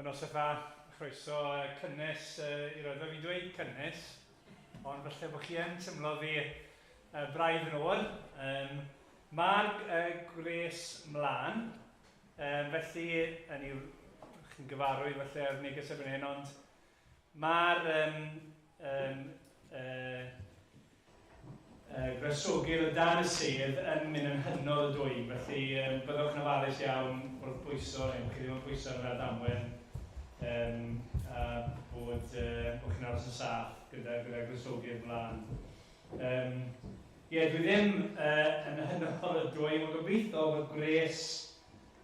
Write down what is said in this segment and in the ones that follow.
Noswaith dda, chroeso cynnes i'r oedfa. Fi'n dweud cynnes, ond falle bod chi yn tymlo fi braidd yn oer. Mae'r gwres mlaen, felly yn i'w, chi'n gyfarwydd falle ar neges erbyn hyn, ond Mae'r um, um, gwresogydd o dan y sedd yn mynd yn hynod o dwym, felly byddwch yn ofalus iawn wrth bwyso, neu chi ddim yn pwyso ar y damwen, a bod, bod chi'n aros yn saff gyda, gyda gwresogydd mlaen. Ie, dwi ddim yn hynod o dwym, ond gobeithio bod gwres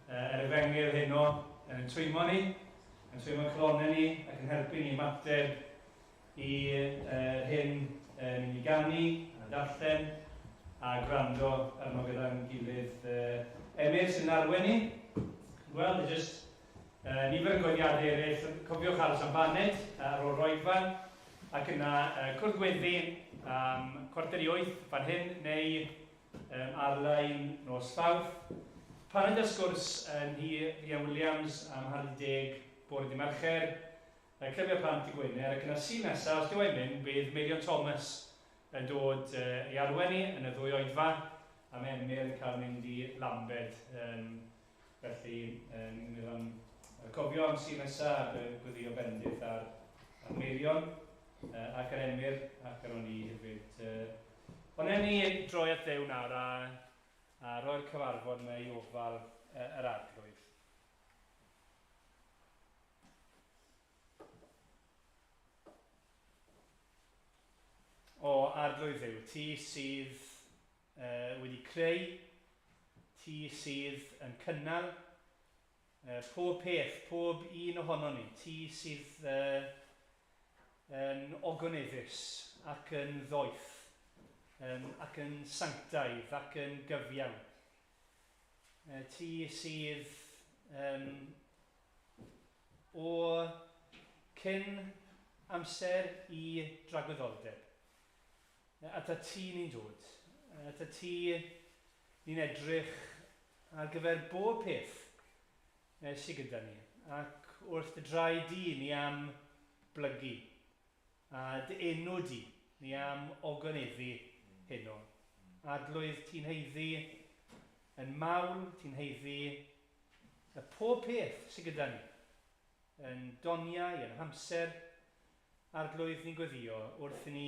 yr efengyl heno yn twymo ni, yn twymo calonnau ni ac yn helpu ni ymateb i hyn ni'n mynd i ganu a darllen a gwrando arno gyda'n gilydd. Emyr sy'n arwain ni. Wel, mae jyst nifer o godiadau eraill. Cofiwch aros am baned ar ôl roedfa ac yna cwrdd gweddi am 7:45 fan hyn neu ar-lein nos Fawrth. Paned a sgwrs yn nhŷ Rhian Williams am 10:30 bore dydd Mercher, Clybiau Plant dydd Gwener, ac yna Sul nesaf, os dyw e'n mynd, bydd Meirion Thomas yn dod i arwain ni yn y ddwy oedfa, a mae Emyr yn cael mynd i Lambed. Felly, ni'n meddwl am cofio am Sul nesaf a gweddio bendith ar, ar Meirion ac ar Emyr ac ar o'n i hefyd. Ond ewn ni droi at Dduw nawr a, a roi'r cyfarfod yma i ofal yr Arglwydd. O Arglwydd Dduw, ti sydd wedi creu, ti sydd yn cynnal pob peth, pob un ohonon ni, ti sydd yn ogoneddus ac yn ddoeth, ac yn sanctaidd ac yn gyfiawn. Ti sydd o cyn amser i dragwyddoldeb. Atat ti ni'n dod. Atat ti ni'n edrych ar gyfer bob peth sydd gyda ni, ac wrth dy draed di ni am blygu, a dy enw di ni am ogoneddu heno. Arglwydd, ti'n haeddu yn mawl, ti'n haeddu y pob peth sydd gyda ni, yn doniau, yn hamser. Arglwydd, ni'n gweddio wrth i ni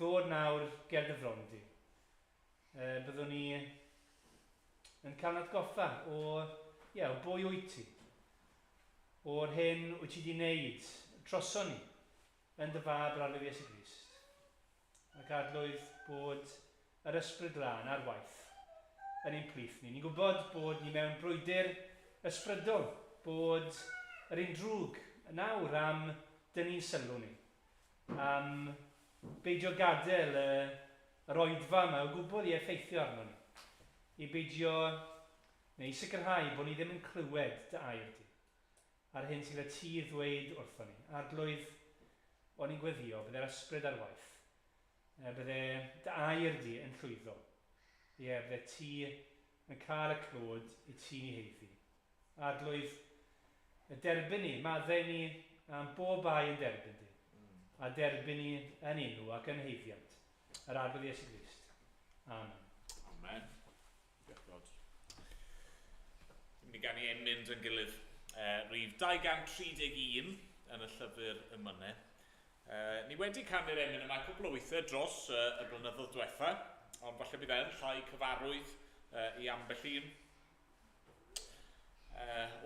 ddod nawr ger dy fron di. Byddwn ni yn cael yn atgoffa o, ie, o bwy wyt ti, o'r hyn wyt ti wedi wneud droson ni yn dy fab yr Arglwydd Iesu Grist. Ac Arglwydd bod yr Ysbryd Glân ar waith yn ein plith ni. Ni'n gwybod bod ni mewn brwydr ysbrydol, bod yr un drwg nawr am dynnu'n sylw ni, am beidio gadael y, yr oedfa yma o gwbl i effeithio arno ni, i beidio neu i sicrhau bod ni ddim yn clywed dy air di, a'r hyn sydd gyda ti i ddweud wrthon ni. Arglwydd, o'n i'n gweddio, bydde'r ysbryd ar waith, bydde dy air di yn llwyddo. Ie, bydde ti yn cael y clod i ti'n ei heiddi. Arglwydd, y derbyn ni, maddau ni am bob bai yn derbyn di, a derbyn ni yn enw ac yn heiddiant yr Arglwydd Iesu Grist. Amen. Amen. Diolch Rod. Ni'n mynd i ganu emyn yn gilydd. Rhif 231 yn y llyfr emynau. Ni wedi canu'r emyn yma cwpl o weithiau dros y blynyddoedd diwetha, ond falle bydd e'n llai cyfarwydd i ambell un.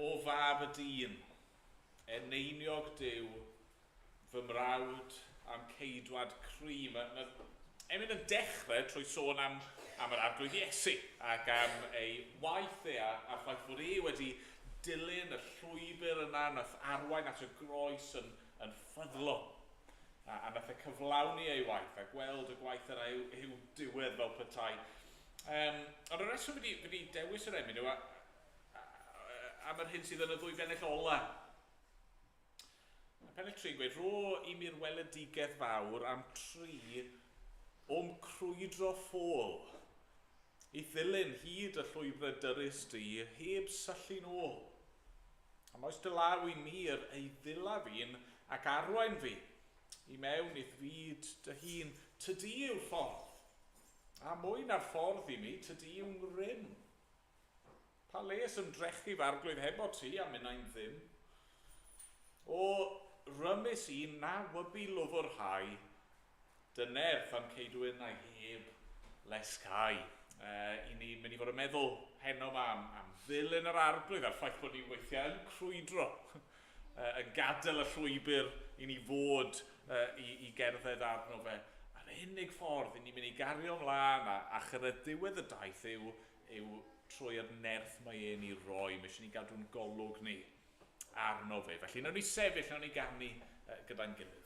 O fab y dyn, eneiniog Duw, fy mrawd a'm ceidwad cry. Mae, mae emyn yn dechrau trwy sôn am, am yr Arglwydd Iesu ac am ei waith e a'r ffaith fod e wedi dilyn y llwybr yna nath arwain at y groes yn, yn ffyddlon. A, a nath e cyflawni ei waith a gweld y gwaith yna i'w, i'w diwedd fel petai. Um, ond y reswm fi wedi dewis yr emyn yw a, a, am yr hyn sydd yn y ddwy bennill ola. Mae pennill 3 yn gweud, rho i mi'r weledigaeth fawr am tri o'm crwydro ffôl, i ddilyn hyd y llwybrau dyrys di, heb syllu'n ôl. A oes dy law i mir ei ddila fi'n ac arwain fi i mewn i'th fyd dy hun. Tydi yw'r ffordd. A mwy na'r ffordd i mi, tydi yw'n rym. Pa les ymdrechu fy arglwydd hebo ti a minnau'n ddim? O rymus un na wybu lwfrhau, dy nerth am ceidwynau heb lesgau. I ni'n mynd i fod yn meddwl heno yma am ddilyn yr arglwydd a'r ffaith bod ni weithiau yn crwydro, yn gadael y llwybr i ni fod i gerdded arno fe. A'r unig ffordd i ni'n mynd i gario ymlaen a chyrraedd diwedd y daith yw trwy'r nerth mae e'n ei roi. Mae eisiau ni gadw'n golwg ni arno fe. Felly, nawn ni sefyll, nawn ni ganu gyda'n gilydd.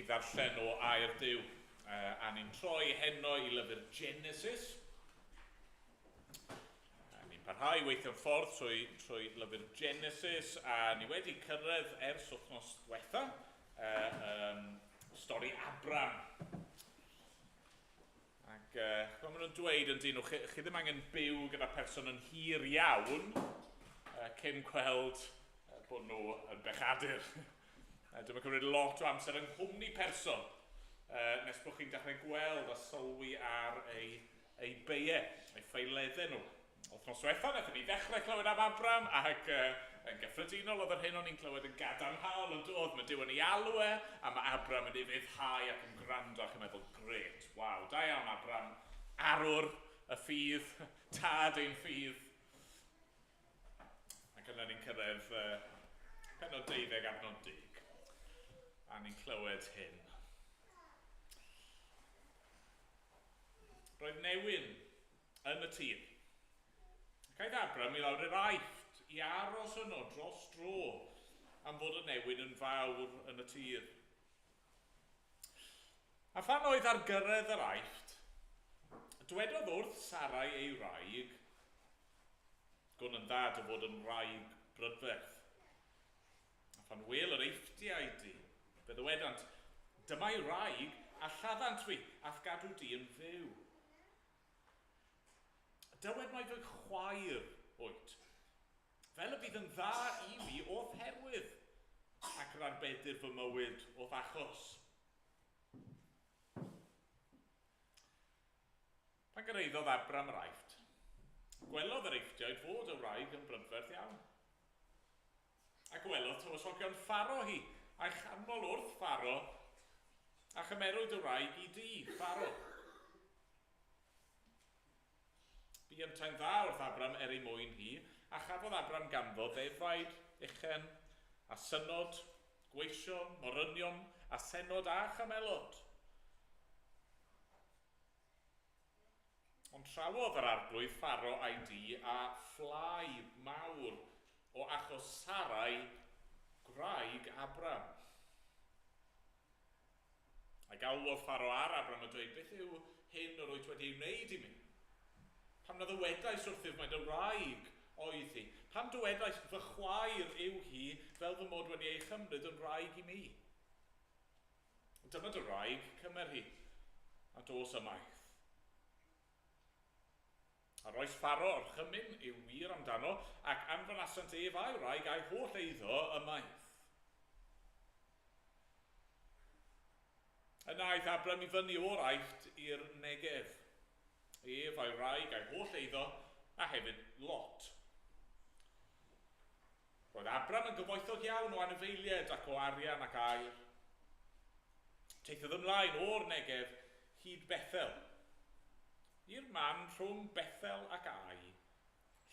Ddarllen o air Duw, a ni'n troi heno i lyfr Genesis. A ni'n parhau weithio'n ffordd trwy lyfr Genesis, a ni wedi cyrraedd ers wythnos diwetha, stori Abram. Ac maen nhw'n dweud yn dyn nhw, chi ddim angen byw gyda person yn hir iawn cyn gweld bod nhw yn bechadur. Dwi'n cymryd lot o amser yng nghwmni person nes bod chi'n dechrau gweld a sylwi ar ei beiau, ei ffeileddau nhw. Wythnos diwetha, wnaethon ni ddechrau clywed am Abram ac yn gyffredinol oedd yr hyn o'n i'n clywed yn gadarnhaol yn dod. Mae Duw yn ei alw e, a mae Abram yn ufuddhau ac yn gwrando ac yn meddwl, grêt, waw, da iawn Abram, arwr y ffydd, tad ein ffydd. Ac yna ni'n cyrraedd pennod 12 adnod 10. A ni'n clywed hyn. Roedd newyn yn y tir. Ac aeth Abram i lawr i'r Aifft i aros yno dros dro am fod y newyn yn fawr yn y tir. A phan oedd ar gyrraedd yr Aifft, dwedodd wrth Sarai ei wraig, Gwn yn dda dy fod yn wraig brydferth. A phan wêl yr Eifftiaid di, fe ddywedant, Dyma'i wraig, a lladdant fi, a'th gadw di yn fyw. Dywed mai fy chwaer wyt, fel y bydd yn dda i mi o'th herwydd, ac yr arbedir fy mywyd o'th achos. Pan gyrhaeddodd Abram yr Aifft, gwelodd yr Eifftiaid fod y wraig yn brydferth iawn. A gwelodd tywysogion Pharo hi, a'i chanmol wrth Pharo, a chymerwyd y wraig i dŷ Pharo. Bu yntau'n dda wrth Abram er ei mwyn hi, a chafodd Abram ganddo ddefaid, uchen, a synod, gweision, morynion, asennod a chamelod. Ond trawodd yr arglwydd Pharo a'i dŷ â phlâu mawr o achos Sarai, gwraig Abram. A galwodd Pharo ar Abram a dweud, Beth yw hyn yr wyt wedi ei wneud i mi? Pam na ddywedais wrthyf mai dy wraig oedd hi? Pam dywedais, Fy chwaer yw hi, fel fy mod wedi ei chymryd yn wraig i mi? Dyma dy wraig, cymer hi, a dos ymaith. A roes Pharo orchymyn i'w wir amdano, ac anfonasant ef a'i wraig a'i holl eiddo ymaith. Yna aeth Abram i fyny o'r Aifft i'r Negev, ef a'i wraig a'i holl eiddo, a hefyd Lot. Roedd Abram yn gyfoethog iawn o anifeiliaid ac o arian ac aur. Teithiodd ymlaen o'r Negev hyd Bethel, i'r man rhwng Bethel ac Ai,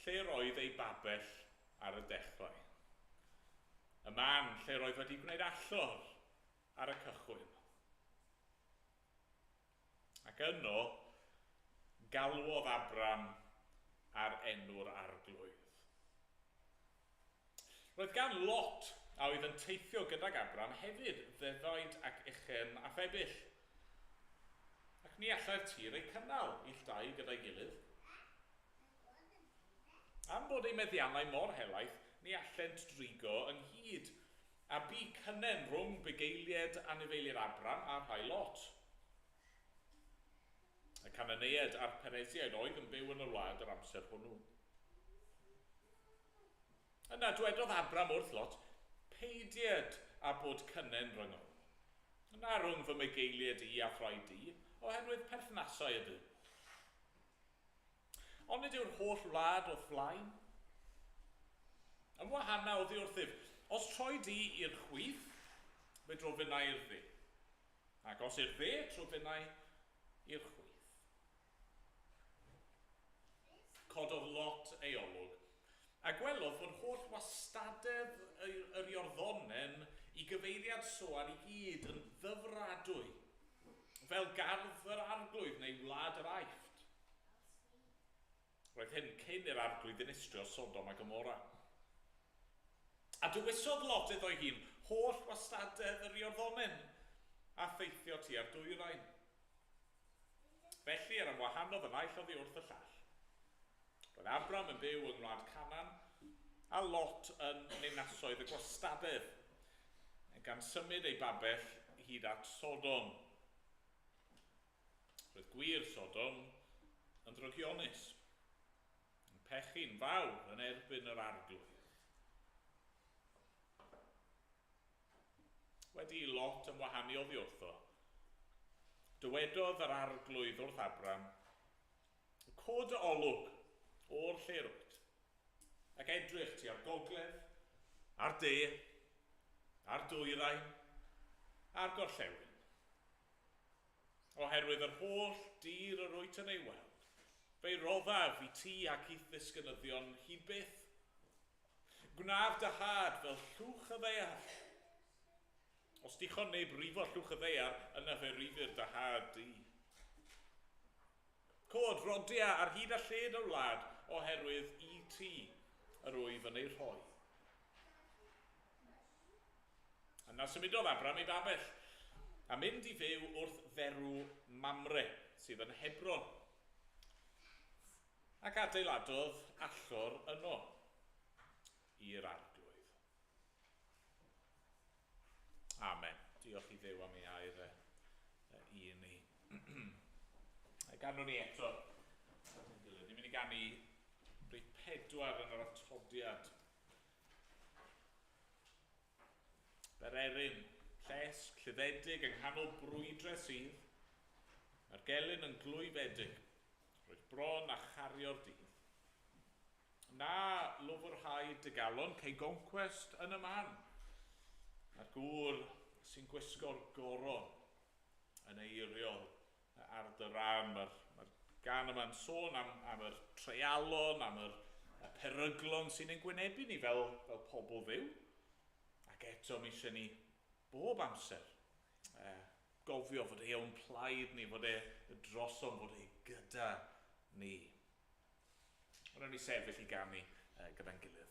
lle roedd ei babell ar y dechrau. Y man lle roedd wedi gwneud allor ar y cychwyn. Ac yno, galwodd Abram ar enw'r Arglwydd. Roedd gan Lot, a oedd yn teithio gydag Abram, hefyd ddefaid ac uchen a phebyll. Ac ni allai'r tir eu cynnal ill dau gyda'i gilydd. Am bod eu meddiannau mor helaeth, ni allent drigo ynghyd, a bu cynnen rhwng bugeiliaid anifeiliaid Abram a rhai Lot. Y Cananeaid a'r Pereziaid oedd yn byw yn y wlad yr amser hwnnw. Yna dwedodd Abram wrth Lot, Peidied â bod cynnen rhyngom, na rhwng fy mugeiliaid i a thraed di, oherwydd perthnasau ydym. Onid yw'r holl wlad o'th flaen? Ymwahana oddi wrthyf. Os troi di i'r chwith, fe dro finnau i'r dde. Ac os i'r dde, tro finnau i'r chwith. Cododd Lot ei olwg, a gwelodd fod holl wastadedd yr Iorddonen i gyfeiriad Soar i gyd yn ddyfradwy, fel gardd yr Arglwydd neu wlad yr Aifft. Roedd hyn cyn i'r Arglwydd ddinistrio Sodom a Gomorra. A dewisodd Lot iddo'i hun holl wastadedd yr Iorddonen, a theithio tua'r dwyrain. Felly yr ymwahanodd y naill oddi wrth y llall. Roedd Abram yn byw yng ngwlad Canaan, a Lot yn ninasoedd y gwastadedd, gan symud ei babell hyd at Sodom. Roedd gwir Sodom yn ddrygionus, yn pechu'n fawr yn erbyn yr Arglwydd. Wedi i Lot ymwahanu oddi wrtho, dywedodd yr Arglwydd wrth Abram, Cod dy olwg o'r lle rwyt, ac edrych tua'r gogledd, a'r de, a'r dwyrain, a'r gorllewin. Oherwydd yr holl dir yr wyt yn ei weld, fe'i roddaf i ti ac i'th ddisgynyddion hyd byth. Gwnaf dy had fel llwch y ddaear. Os dichon neb rifo llwch y ddaear, yna fe rifir dy had di. Cod, rodia ar hyd a lled y wlad, oherwydd i ti yr wyf yn ei rhoi. Yna symudodd Abram i babell, a mynd i fyw wrth dderw Mamre, sydd yn Hebron. Ac adeiladodd allor yno i'r Arglwydd. Amen. Diolch i Dduw am ei air e, i ni. Ganwn ni eto. Ni'n mynd i ganu rhif 4 yn yr atodiad. Bererin, llesg, lluddedig yng nghanol brwydre sydd. Mae'r gelyn yn glwyfedig. Roedd bron a chario'r dydd. Na lwfrhau dy galon, cei goncwest yn y man. A'r gŵr sy'n gwisgo'r goron yn eiriol ar dy ran. Mae'r gan yma'n sôn am yr treialon, am y peryglon sy'n ein gwynebu ni fel pobl fyw. Ac eto mi eisiau ni bob amser gofio fod e o'n plaid ni, fod e drosom, fod e gyda ni. Wnawn ni sefyll i ganu gyda'n gilydd.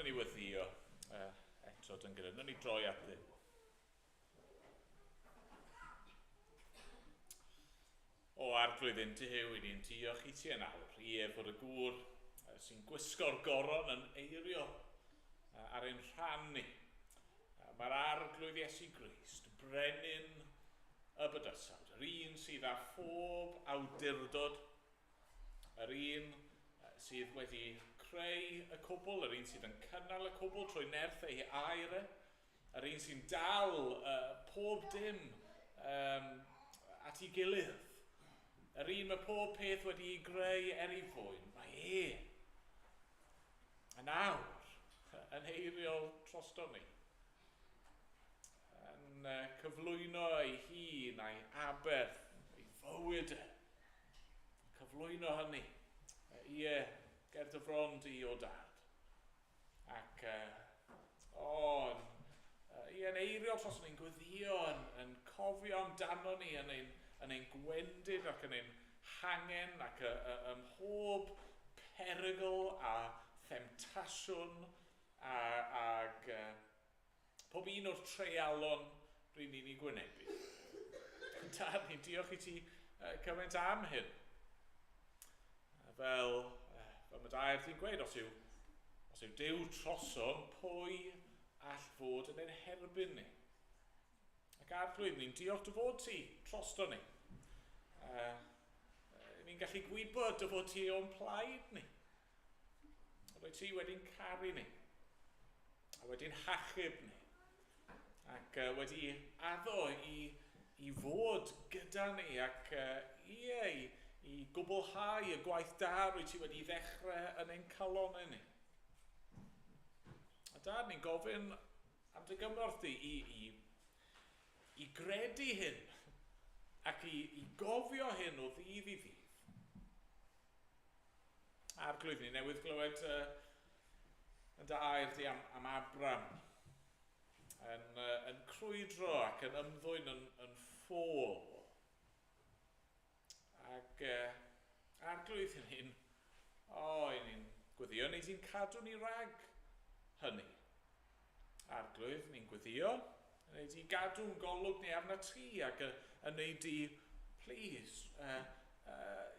Ni weddio eto dyn gilydd. Wnawn ni droi at Dduw. O Arglwydd ein Duw, i ni'n diolch i ti yn awr. Ie, fod y gŵr sy'n gwisgo'r goron yn eirio ar ein rhan ni. Mae'r Arglwydd Iesu Grist, brenin y bydysawd, yr un sydd â phob awdurdod, yr un sydd wedi creu y cwbl, yr un sydd yn cynnal y cwbl trwy nerth ei air e, yr un sy'n dal pob dim at ei gilydd. Yr un mae pob peth wedi'i greu er ei fwyn, mae e yn awr yn eiriol drosto ni. Yn cyflwyno ei hun a'i aberth, ei fywyd e. Cyflwyno hynny. Ie, ger dy fron di o Dad. Ac, ie, yn eiriol dros ni'n gweddio, yn cofio amdano ni, yn ein gwendid ac yn ein hangen ac ym mhob perygl a themtasiwn ac pob un o'r treialon ry'n ni'n ei gwynebu. Dad, ni'n diolch i ti cymaint am hyn. Fel mae dy air ti'n gweud, os yw Duw trosom, pwy all fod yn ein herbyn ni? Ac Arglwydd, ni'n diolch dy fod ti drosto ni. Ni'n gallu gwybod dy fod ti o'n plaid ni. Rwyt ti wedi'n caru ni, a wedi'n hachub ni, ac wedi addo i fod gyda ni, ac i gwblhau y gwaith da rwyt ti wedi ddechrau yn ein calonnau ni. A Dad, ni'n gofyn am dy gymorth di i gredu hyn ac i gofio hyn o ddydd i ddydd. Arglwydd, ni newydd glywed yn dy air di am Abram yn crwydro ac yn ymddwyn yn ffôl. Ac Arglwydd, ni'n gweddio, neu ti'n cadw ni rhag hynny. Arglwydd, ni'n gweddio, neu di gadw'n golwg ni arna ti ac yn neu di, please,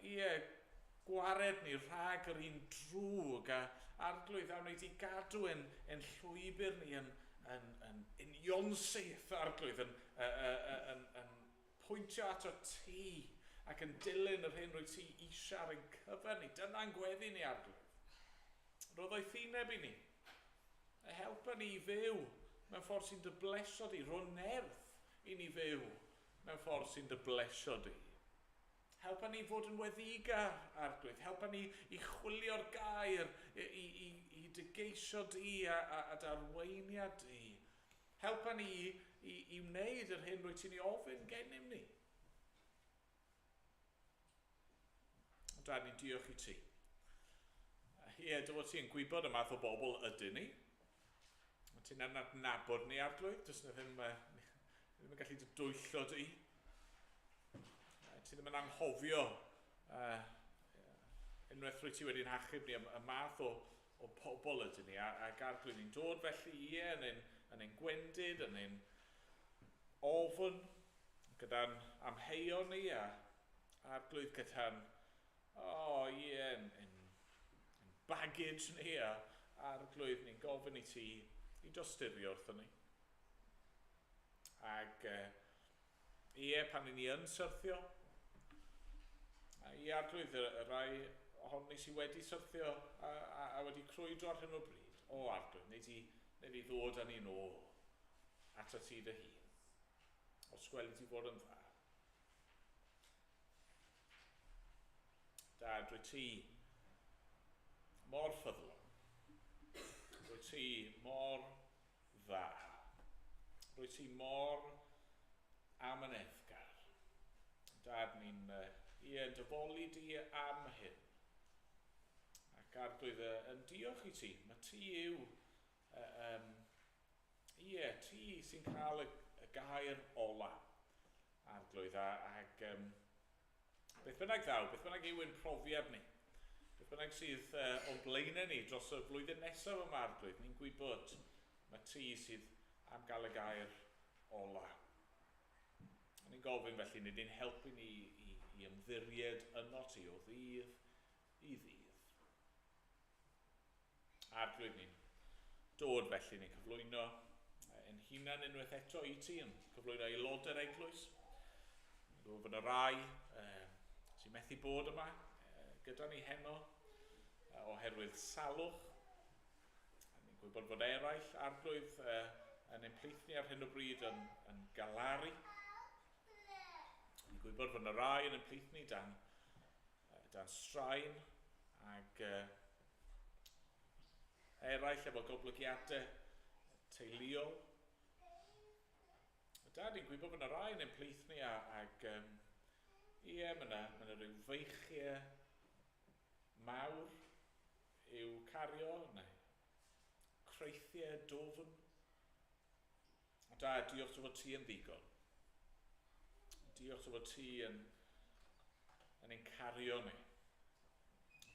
ie, gwared ni rhag yr un drwg a Arglwydd, a wneud i gadw ein llwybr ni yn unionsyth, Arglwydd, yn pwyntio ato ti ac yn dilyn yr hyn rwyt ti eisiau ar ein cyfer ni. Dyna'n gweddi ni, Arglwydd. Rho ddoethineb i ni. A helpa ni i fyw mewn ffordd sy'n dy blesio di. Rho nerth i ni fyw mewn ffordd sy'n dy blesio di. Helpa ni fod yn weddigar, Arglwydd. Helpa ni i chwilio'r gair, i dy geisio di a dy arweiniad di. Helpa ni i wneud yr hyn rwyt ti'n ei ofyn gennym ni. Dad, ni'n diolch i ti. Ie, dy fod ti'n gwybod y math o bobl ydyn ni. Ti'n adnabod ni, Arglwydd. Does na ddim yn gallu dy dwyllo di. Ti ddim yn anghofio unwaith rwy ti wedi'n hachub ni y math o pobl ydyn ni. Ac Arglwydd, ni'n dod felly, ie, yn ein gwendid, yn ein ofn, gyda'n amheuon ni, a Arglwydd gyda'n, yn baggage ni, a Arglwydd, ni'n gofyn i ti i dosturio wrthon ni. Ac ie, pan ni yn syrthio, ie, Arglwydd, y rhai ohon ni sydd wedi syrthio a wedi crwydro ar hyn o bryd, o Arglwydd, neu di ddod â ni nôl ato ti dy hun, os gweli ti fod yn dda. Dad, rwyt ti mor ffyddlon, rwyt ti mor dda, rwyt ti mor amyneddgar. Dad, ni'n dyfoli di am hyn. Ac Arglwydd, yn diolch i ti, mae ti yw, ti sy'n cael y gair ola, Arglwydd, ac beth bynnag ddaw, beth bynnag yw ein profiad ni, beth bynnag sydd o'n blaenau ni dros y flwyddyn nesaf yma, Arglwydd, ni'n gwybod mae ti sydd am gael y gair ola. A ni'n gofyn felly, nid ni'n helpu ni i ymddiried yno ti o ddydd i ddydd. Arglwydd, ni'n dod felly, ni'n cyflwyno ein hunan unwaith eto i ti, yn cyflwyno aelodau'r eglwys. Ni'n gwybod bod y rai sy'n methu bod yma gyda ni heno oherwydd salwch. A ni'n gwybod bod eraill, Arglwydd, yn ein plith ni ar hyn o bryd yn galaru. Ni'n gwybod bod y rai yn ein plith ni dan dan straen ac eraill efo goblygiadau teuluol. Dad, ni'n gwybod bod yna rai yn ein plith ni ac ie, mae yna rhyw feichiau mawr i'w cario, neu creithiau dofn. Dad, diolch dy fod ti yn ddigon. Diolch dy fod ti yn ein cario ni.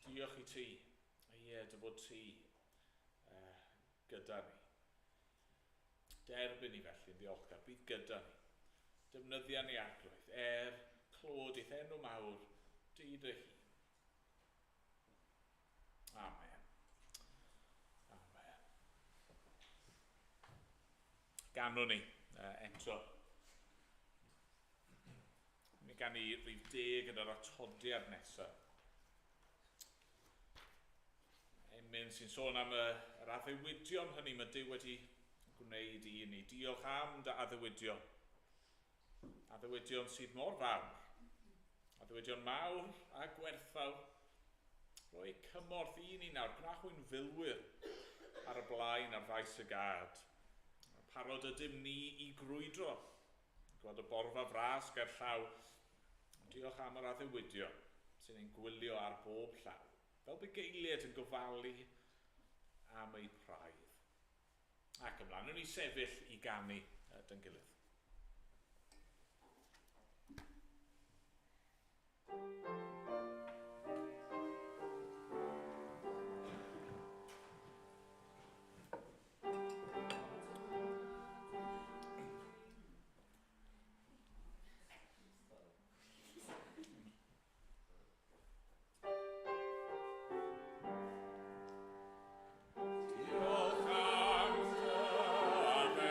Diolch i ti. Ie, dy fod ti gyda ni. Derbyn ni felly yn ddiolchgar, bydd gyda ni. Defnyddia ni Arglwydd, clod i'th enw mawr, di dy hun. Amen. Amen. Ganwn ni eto. Mi gan ni rhif 10 yn yr atodiad nesaf. Emyn sy'n sôn am yr addewidion hynny mae Duw wedi gwneud i ni. Diolch am dy addewidion. Addewidion sydd mor fawr. Addewidion mawr a gwerthfawr. Rhoi cymorth i ni nawr. Gwna hwy'n filwyr ar y blaen ar faes y gad. Parod ydym ni i grwydro. Gweld y borfa fras ger llaw. Diolch am yr addewidion sy'n ein gwylio ar bob llaw. Fel bugeiliaid yn gofalu am eu praidd. Ac ymlaen, wnawn ni sefyll i ganu dy'n gilydd. Diolch am dy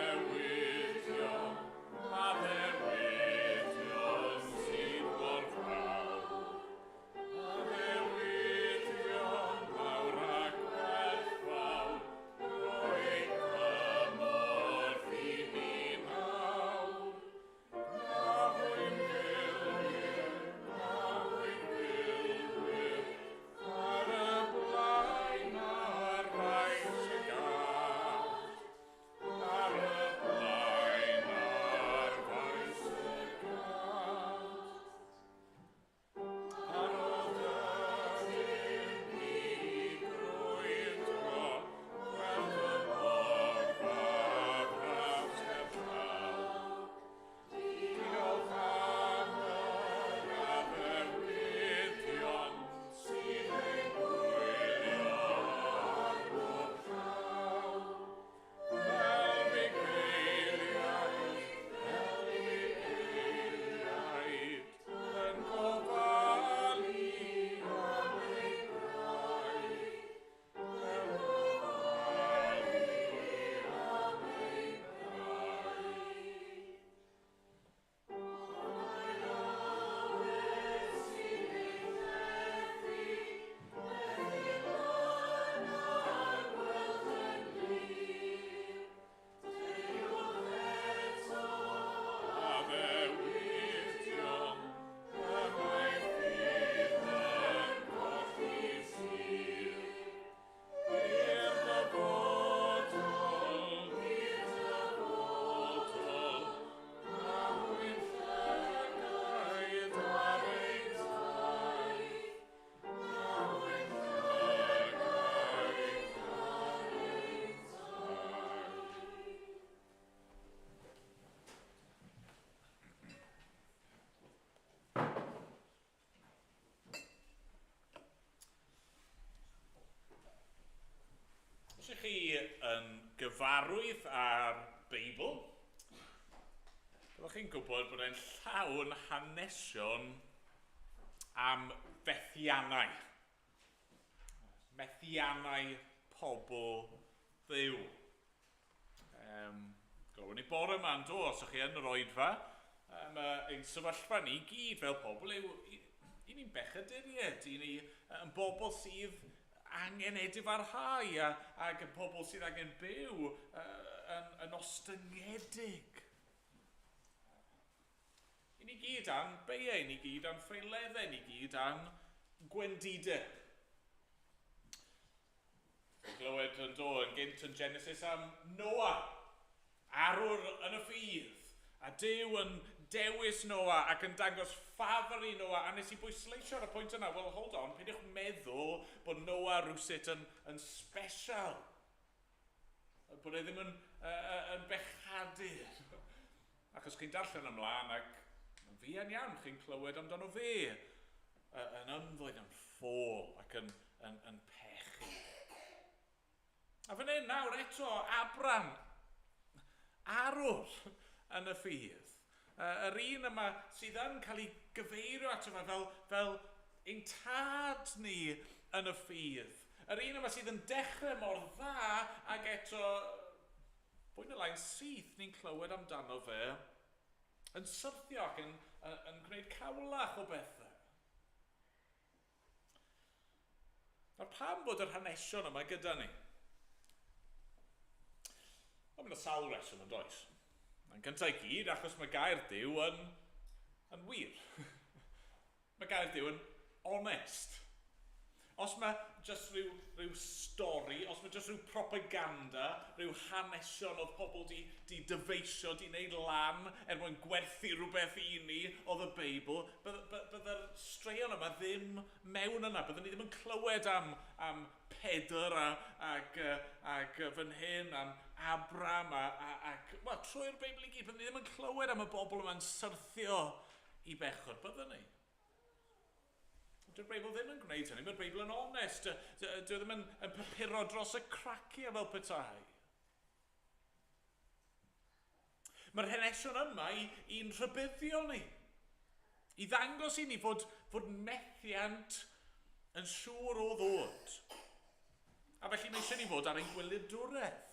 addewidion, addewidion sydd mor fawr. Addewidion mawr a gwerthfawr, rhoi cymorth i ni nawr. Na hwy'n filwyr, na hwy'n filwyr, ar y blaen ar faes y gad. Ar y blaen ar faes y gad. Parod ydym ni i grwydro, gweld y borfa fras ger llaw. Diolch am yr addewidion sydd ein gwylio ar bob llaw. Fel bugeiliaid yn gofalu am eu praidd. Yn gofalu am eu praidd. Addewidion, y mae ffydd yn colli sul. I'r dyfodol, i'r dyfodol, na hwy'n llygaid ar ein taith. Na hwy'n llygaid ar ein taith. Os ydych chi yn gyfarwydd â'r Beibl, byddwch chi'n gwybod bod e'n llawn hanesion am fethiannau. Methiannau pobl Dduw. Glywon ni bore yma yn do, os ydych chi yn yr oedfa, ein sefyllfa ni gyd fel pobl yw, i ni'n bechaduriaid, i ni yn bobl sydd angen edifarhau ac yn pobl sydd angen byw yn ostyngedig. I ni gyd a'n beiau, i ni gyd a'n ffeileddau, i ni gyd a'n gwendidau. Fe glywed yn do yn gynt yn Genesis am Noah, arwr yn y ffydd. A Duw yn dewis Noah ac yn dangos ffafr i Noah. A nes i bwysleisio ar y pwynt yna, well, hold on, peidiwch meddwl bod Noah rhywsut yn special. Bod e ddim yn bechadur. Achos chi'n darllen ymlaen ac yn fuan iawn chi'n clywed amdano fe yn ymddwyn yn ffôl ac yn pechu. A fan hyn nawr eto, Abram, arwr yn y ffydd. Yr un yma sydd yn cael ei gyfeirio ato fe fel ein tad ni yn y ffydd. Yr un yma sydd yn dechrau mor dda ac eto, fwy na lai'n syth ni'n clywed amdano fe yn syrthio ac yn gwneud cawlach o bethau. Nawr pam bod yr hanesion yma gyda ni? Wel, mae yna sawl reswm yn does. Yn gyntaf i gyd, achos mae gair Duw yn wir. Mae gair Duw yn onest. Os mae jyst rhyw stori, os mae jyst rhyw propaganda, rhyw hanesion oedd pobl di dyfeisio, di wneud lan er mwyn gwerthu rhywbeth i ni oedd y Beibl, bydde'r straeon yma ddim mewn yna. Byddwn ni ddim yn clywed am Pedr ac fan hyn, am Abram ac well, trwy'r Beibl i gyd, byddwn ni ddim yn clywed am y bobl yma'n syrthio i bechod, byddwn ni? Dyw'r Beibl ddim yn gwneud hynny, mae'r Beibl yn onest. Dyw e ddim yn papuro dros y craciau fel petai. Mae'r hanesion yma i'n rhybuddio ni. I ddangos i ni fod methiant yn siŵr o ddod. A felly mae eisiau ni fod ar ein gwyliadwraeth.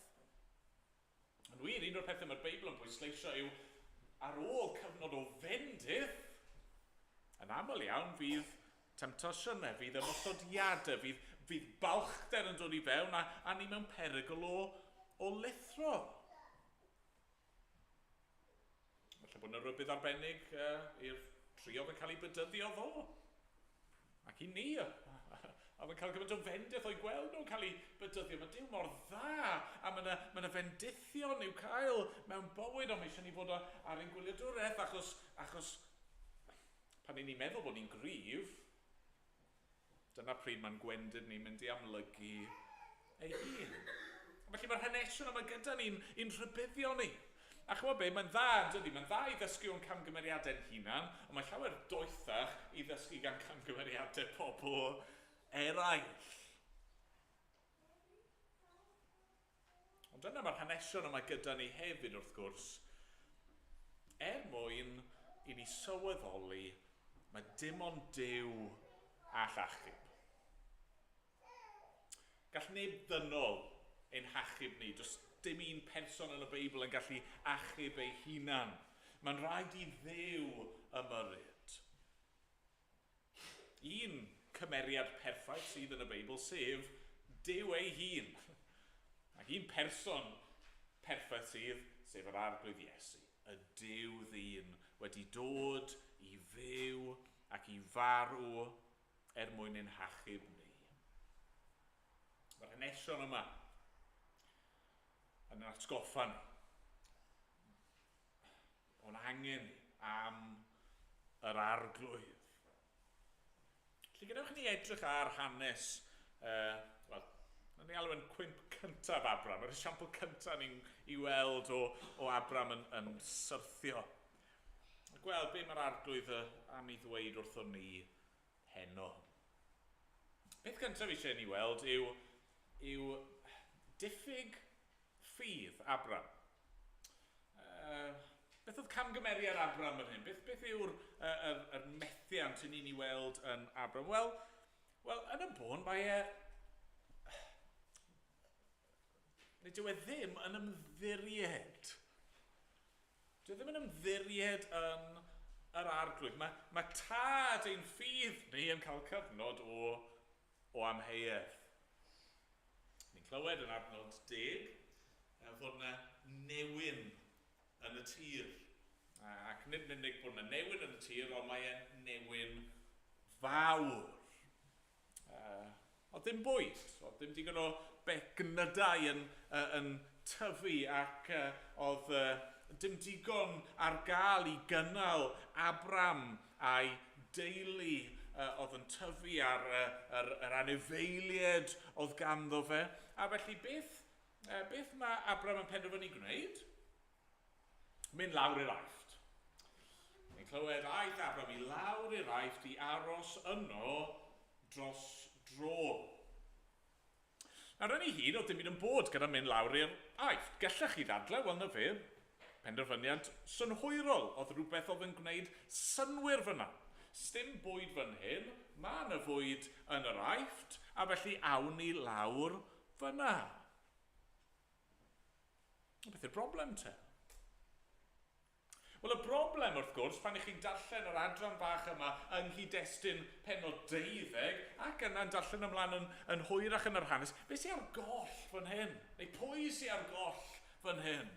Yn wir, un o'r pethau mae'r Beibl yn pwysleisio yw ar ôl cyfnod o fendith, yn aml iawn fydd temtasiynau, fydd ymosodiadau, fydd balchder yn dod i fewn a ni mewn perygl o lithro. Falle bod yna rybudd arbennig i'r tri oedd yn cael ei bedyddio ddo. Ac i ni, oedd yn cael gymaint o fendith o'i gweld nhw'n cael ei bedyddio. Mae Duw mor dda, a mae yna fendithion i'w cael mewn bywyd, ond mae eisiau ni fod ar ein gwyliadwraeth, achos pan ni'n meddwl bod ni'n gryf, dyna pryd mae'n gwendid ni'n mynd i amlygu ei hun. Felly mae'r hanesion yma gyda ni'n rhybuddio ni. A chymod be, mae'n dda, yn dydi? Mae'n dda i ddysgu o'n camgymeriadau'n hunan, ond mae llawer doethach i ddysgu gan camgymeriadau pobl eraill. Ond dyna mae'r hanesion yma gyda ni hefyd, wrth gwrs, er mwyn i ni sylweddoli mae dim ond Duw all achub. Gall neb ddynol ein hachub ni. Does dim un person yn y Beibl yn gallu achub ei hunan. Mae'n rhaid i Dduw ymyrryd. Un cymeriad perffaith sydd yn y Beibl, sef Duw ei hun. Ac un person perffaith sydd, sef yr Arglwydd Iesu, y Duw ddyn wedi dod i fyw ac i farw er mwyn ein hachub ni. Mae'r hanesion yma yn atgoffa ni o'n angen am yr Arglwydd. Felly gadewch i ni edrych ar hanes, wel, ni alw yn cwymp cyntaf Abram, yr esiampl cyntaf ni'n i weld o Abram yn syrthio. A gweld be mae'r Arglwydd am ei ddweud wrthon ni heno. Peth cyntaf eisiau ni weld yw diffyg ffydd Abram. Beth oedd camgymeriad Abram yn hyn? Beth yw'r yr methiant i ni'n ei weld yn Abram? Wel, yn y bôn, mae e... Nid yw e ddim yn ymddiried. Dyw e ddim yn ymddiried yn yr Arglwydd. Mae tad ein ffydd ni yn cael cyfnod o amheuaeth. Ni'n clywed yn adnod 10 fod yna newyn yn y tir. Ac nid yn unig bod yna newyn yn y tir, ond mae e'n newyn fawr. Oedd dim bwyd, oedd dim digon o gnydau yn, yn tyfu ac oedd dim digon ar gael i gynnal Abram a'i deulu oedd yn tyfu ar yr, yr anifeiliaid oedd ganddo fe. A felly beth, beth mae Abram yn penderfynu gwneud? Mynd lawr i'r Aifft. Ni'n clywed aeth Abram i lawr i'r Aifft i aros yno dros dro. Nawr yn ei hun, oedd dim byd yn bod gyda mynd lawr i'r Aifft. Gallech chi ddadlau, wel na fe, penderfyniad synhwyrol, oedd rhywbeth oedd yn gwneud synnwyr fyna. Sdim bwyd fan hyn, mae yna fwyd yn yr Aifft, a felly awn ni lawr fyna. Beth yw'r broblem te? Wel, y broblem, wrth gwrs, pan ych chi'n darllen yr adran fach yma yng nghyd-destun pennod 12, ac yna'n darllen ymlaen yn, yn hwyrach yn yr hanes, beth sy'n ar goll fan hyn? Neu pwy sy'n ar goll fan hyn?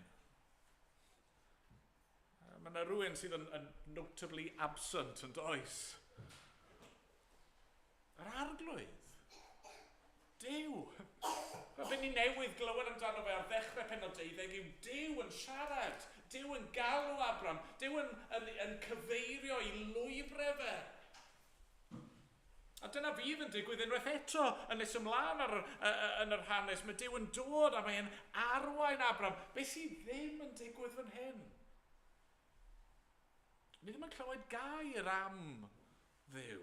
Mae yna rhywun sydd yn, yn notably absent yn does. Yr arglwydd. Duw. Mae be ni newydd glywed amdano fe ar ddechrau pennod 12 yw Duw yn siarad, Duw yn galw Abram, Duw yn, yn, yn cyfeirio i lwybrau fe. A dyna fydd yn digwydd unwaith eto yn nes ymlaen ar, yn yr hanes. Mae Duw yn dod a mae'n arwain Abram. Be sydd ddim yn digwydd fan hyn? Ni ddim yn clywed gair am Dduw.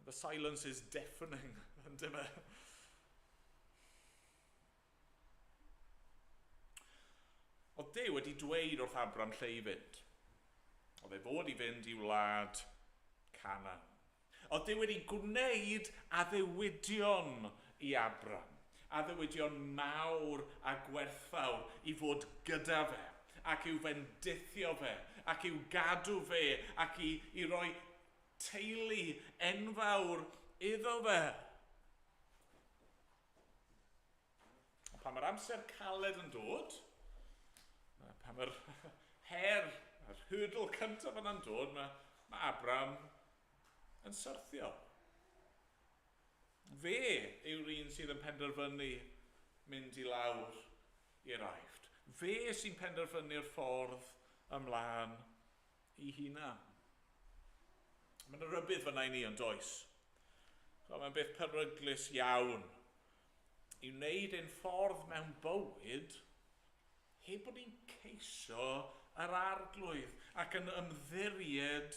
The silence is deafening, yn dim e? Oedd Duw wedi dweud wrth Abram lle i fynd. Oedd e fod i fynd i wlad Canaan. Oedd Duw wedi gwneud addewidion i Abram. Addewidion mawr a gwerthfawr i fod gyda fe, ac i'w fendithio fe, ac i'w gadw fe, ac i, i roi teulu enfawr iddo fe. Ond pan mae'r amser caled yn dod, pan mae'r her, yr hurdle cyntaf yna'n dod, mae, mae Abram yn syrthio. Fe yw'r un sydd yn penderfynu mynd i lawr i'r Aifft. Fe sy'n penderfynu'r ffordd ymlaen i hunan. Mae yna rybudd fyna i ni ond oes. Mae'n beth peryglus iawn i wneud ein ffordd mewn bywyd heb bod ni'n ceisio yr arglwydd ac yn ymddiried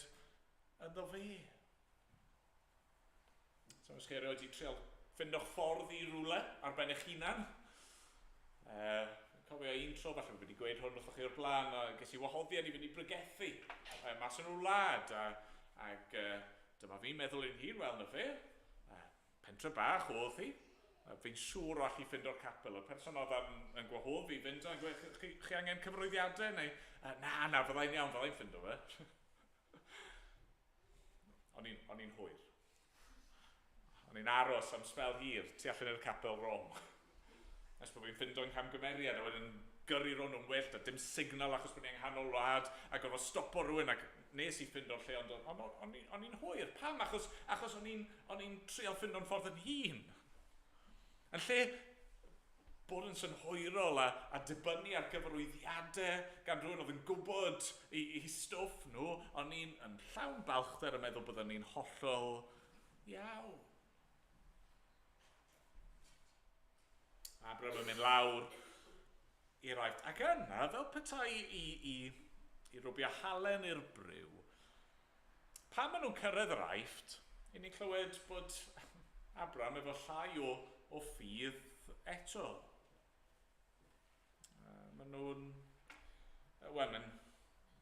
ynddo fe. So, os chi erioed wedi trial ffindo'ch ffordd i rywle ar ben eich hunan. Cofio un tro, falle bod wedi gweud hwn wrthoch chi o'r blaen, a ges i wahoddiad i fynd i brygethu mas yn wlad, a, ac dyma fi'n meddwl i'n hun, wel na fe, pentre bach oedd hi, fi'n siŵr o allu ffindo'r capel. Y person oedd yn, yn gwahodd fi fynd, a'n gweud, chi, chi angen cyfrwyddiadau, neu, na, na, fyddai'n iawn, fyddai'n ffindo fe. O'n i'n hwyr. O'n i'n aros am sbel hir tu allan i'r capel wrong. Nes bod fi'n ffindo'n camgymeriad a wedyn gyrru rhwng nhw'n wyllt a dim signal achos bod ni yng nghanol wlad a gorfod stopo rhywun ac nes i ffindo'r lle ond o'n, on, on i'n hwyr. Pam? Achos, achos o'n i'n on i'n trial ffindo'n ffordd yn hun. Yn lle bod yn synhwyrol a, a dibynnu ar gyfarwyddiadau gan rhywun oedd yn gwybod i, i stwff nhw, o'n i'n yn llawn balchder yn meddwl byddwn ni'n hollol iawn. Abraham yn mynd lawr i'r Aifft. Ac yna, fel petai i, i, i rwbio halen i'r briw, pan maen nhw'n cyrraedd yr Aifft, i ni'n clywed bod Abraham efo llai o, o ffydd eto. Maen nhw'n... Wel, mae'n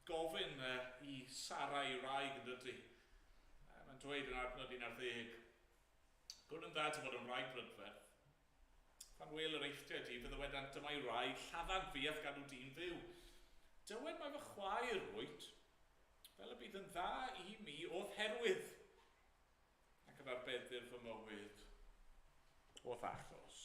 gofyn i Sara i wraig yn dydy. Mae'n dweud yn adnod 11, Gwn yn dda dy fod yn wraig brydferth. Pan wel yr Eifftiaid di, fe ddywedant, dyma'i wraig, lladdant fi a'th gadw di'n fyw. Dywed mai fy chwaer wyt, fel y bydd yn dda i mi o'th herwydd, ac yr arbeddir fy mywyd o'th achos.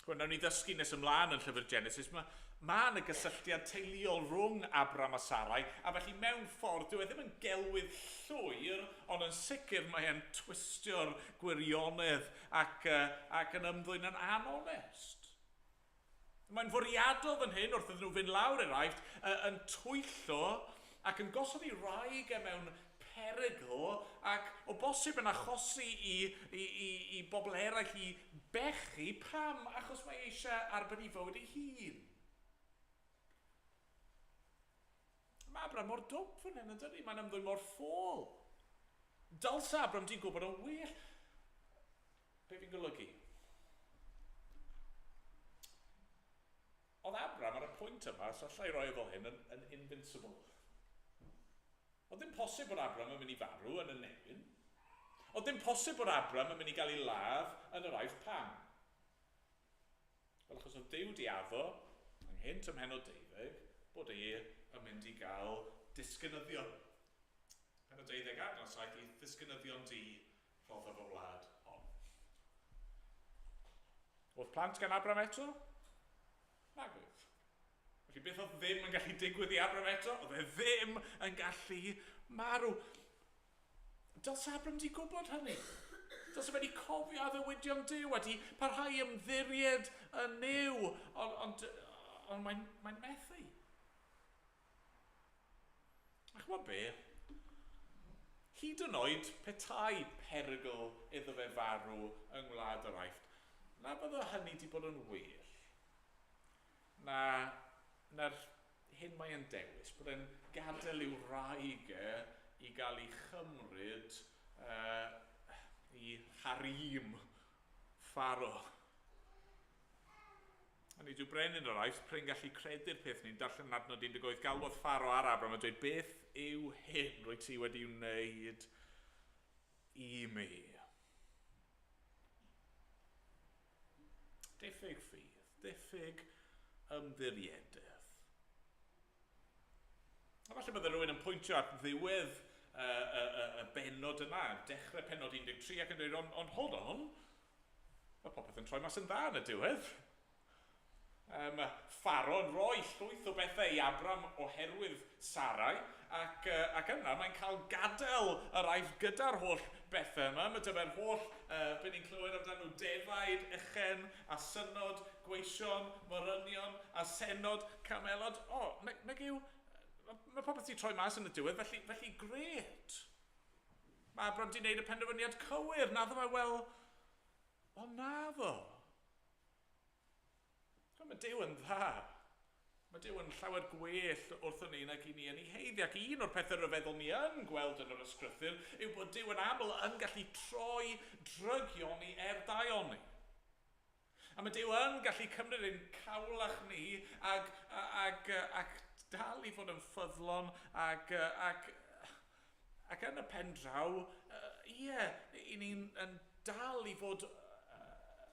Wel, nawn ni ddysgu nes ymlaen yn llyfr Genesis, mae Mae yna gysylltiad teuluol rhwng Abram a Sarai, a felly mewn ffordd, dyw e ddim yn gelwydd llwyr, ond yn sicr mae e'n twistio'r gwirionedd ac, ac yn ymddwyn yn anonest. Mae'n fwriadol fan hyn wrth iddyn nhw fynd lawr i'r Aifft, yn twyllo ac yn gosod ei wraig e mewn perygl ac o bosib yn achosi i, i, i, i bobl eraill i bechu. Pam? Achos mae eisiau arbed ei fywyd ei hun. Mae Abram mor dwp fan hyn, yn dydy? Mae'n ymddwyn mor ffôl. Dylse Abram di gwybod yn well. Be fi'n golygu? Oedd Abram ar y pwynt yma, so allai roi e fel hyn, yn, yn invincible. Oedd ddim posib bod Abram yn mynd i farw yn y newyn. Oedd ddim posib bod Abram yn mynd i gael ei ladd yn yr Aifft. Pam? Wel, achos oedd Duw di addo, ynghynt ym mhennod 12, bod e yn mynd i gael disgynyddion. Pennod 12 adnod 7, i ddisgynyddion di rhoddodd y wlad hon. Oedd plant gan Abram eto? Nag oedd. Felly beth oedd ddim yn gallu digwydd i Abram eto? Oedd e ddim yn gallu marw. Dylse Abram di gwybod hynny. Dylse fe wedi cofio addewidion Duw a di parhau ymddiried yn Nuw, ond, ond, ond mae'n mae methu. A chymod be? Hyd yn oed petai perygl iddo fe farw yng Ngwlad yr Aifft, na bydde hynny di bod yn well na, na'r hyn mae e'n dewis, bod e'n gadael i'w wraig e i gael ei chymryd i harîm Pharo. A nid yw brenin yr Aifft prin gallu credu'r peth. Ni'n darllen yn adnod 18, galwodd Pharo ar Abram a dweud, beth yw hyn rwy ti wedi wneud i mi? Diffyg ffydd, diffyg ymddiriedaeth. A falle bydde rhywun yn pwyntio at ddiwedd y, y, y, y bennod yma, dechrau pennod 13 ac yn dweud, ond on, hold on, mae popeth yn troi mas yn dda yn y diwedd. Mae Pharaoh yn rhoi llwyth o bethau i Abram oherwydd Sarai, ac, ac yna mae'n cael gadael yr Aifft gyda'r holl bethau yma. Mae dyma'r holl, be ni'n clywed amdano nhw, defaid, ychen, asynod, gweision, morynion, asennod, camelod. O, nag, nag yw, mae popeth wedi troi mas yn y diwedd, felly, felly gret. Mae Abram wedi gwneud y penderfyniad cywir. Naddo fe, wel, o naddo. Mae Duw yn dda. Mae Duw yn llawer gwell wrthon ni nag i ni yn ei heiddi. Ac un o'r pethau rhyfeddol ni yn gweld yn yr ysgrythur yw bod Duw yn aml yn gallu troi drygioni er daioni. A mae Duw yn gallu cymryd ein cawlach ni ag, ag, ac dal i fod yn ffyddlon ac, ac, ac yn y pen draw, ie, i ni'n yn dal i fod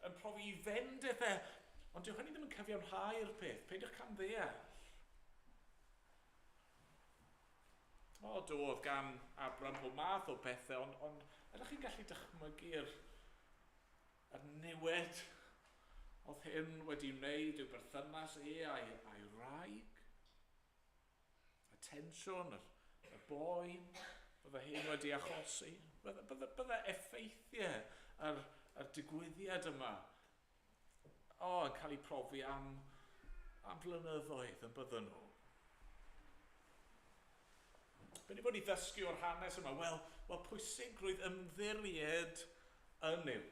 yn profi i fendith e. Ond dyw hynny ddim yn cyfiawnhau'r peth. Peidiwch camddeall. O, do, oedd gan Abram pob math o bethau, ond, ond ydych chi'n gallu dychmygu'r yr niwed oedd hyn wedi wneud i'w berthynas e a'i, a'i wraig? Y tensiwn, y, y boen, bydde hyn wedi achosi. Bydde, bydde, bydde effeithiau yr, yr digwyddiad yma o, yn cael eu profi am, am flynyddoedd yn bydden nhw. Be ni fod i ddysgu o'r hanes yma? Wel, wel pwysigrwydd ymddiried yn Nuw.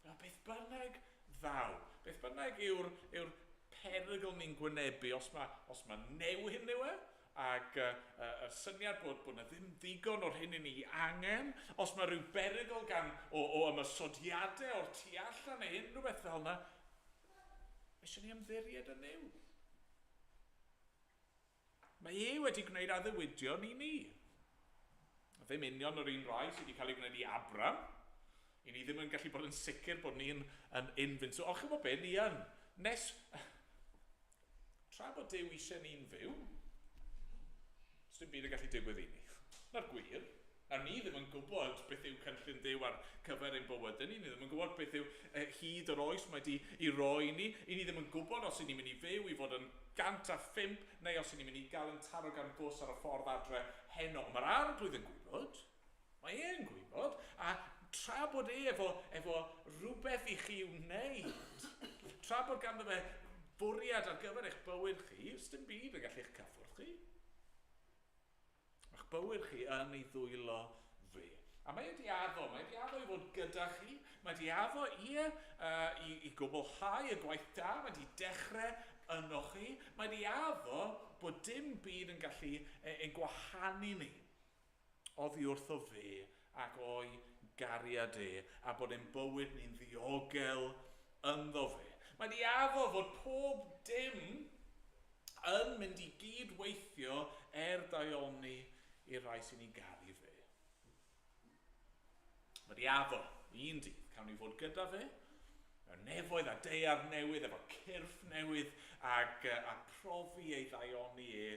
A beth bynnag ddaw, beth bynnag yw'r yw perygl ni'n gwynebu, os mae, os mae newyn yw e, ac y syniad bod, bod na ddim ddigon o'r hyn i ni angen, os mae rhyw berygl gan o, o ymosodiadau o'r tu allan neu unrhyw beth fel yna, eisiau ni ymddiried yn Nuw. Mae e wedi gwneud addewidion i ni. Ddim union yr un rai sydd wedi cael ei gwneud i Abram. I ni ddim yn gallu bod yn sicr bod ni'n yn invincible. Ond chymod be, ni yn. Nes, tra bod Duw eisiau ni'n fyw, dim byd yn gallu digwydd i ni. Na'r gwir. Nawr, ni ddim yn gwybod beth yw cynllun Duw ar cyfer ein bywydau ni. Ni ddim yn gwybod beth yw hyd yr oes mae di i roi ni. I ni ddim yn gwybod os y'n ni'n mynd i fyw i fod yn 105 neu os y'n ni'n mynd i gael yn taro gan fws ar y ffordd adre heno. Ond mae'r Arglwydd yn gwybod. Mae e'n gwybod. A tra bod e efo rhywbeth i chi wneud, tra bod ganddo fe fwriad ar gyfer eich bywyd chi, dim byd yn gallu eich cyffwrdd chi. Eich bywyd chi yn ei ddwylo fe. A mae wedi addo, mae wedi addo i fod gyda chi, mae wedi addo i gwblhau y gwaith da, mae wedi dechrau yno chi, mae wedi addo bod dim byd yn gallu ein gwahanu ni oddi wrtho fe ac o'i gariad e, a bod ein bywyd ni'n ddiogel ynddo fe. Mae wedi addo fod pob dim yn mynd i gydweithio er daioni i'r rhai sy'n ei garu fe. Mae wedi addo, un dydd, cawn ni fod gyda fe, mewn nefoedd a daear newydd, efo cyrff newydd, ac a profi ei ddaioni e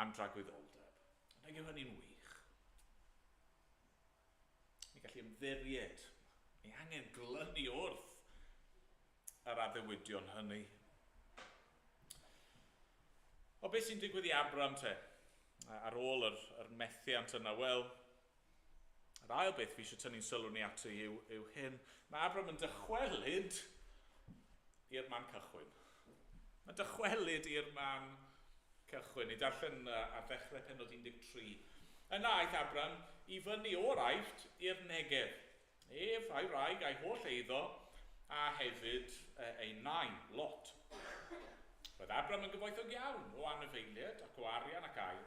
am dragwyddoldeb. Nag yw hynny'n wych? Ni gallu ymddiried, ni angen glynu wrth yr addewidion hynny. O beth sy'n digwydd i Abram te, ar ôl yr methiant yna? Wel, yr ail beth fi eisiau tynnu'n sylw ni ato yw hyn. Mae Abram yn dychwelyd i'r man cychwyn. Mae'n dychwelyd i'r man cychwyn. Ni darllen ar ddechrau pennod 13. Yna aeth Abram i fyny o'r Aifft i'r Negef. Ef a'i wraig a'i holl eiddo, a hefyd ei nain, Lot. Roedd Abram yn gyfoethog iawn o anifeiliaid ac o arian ac aur.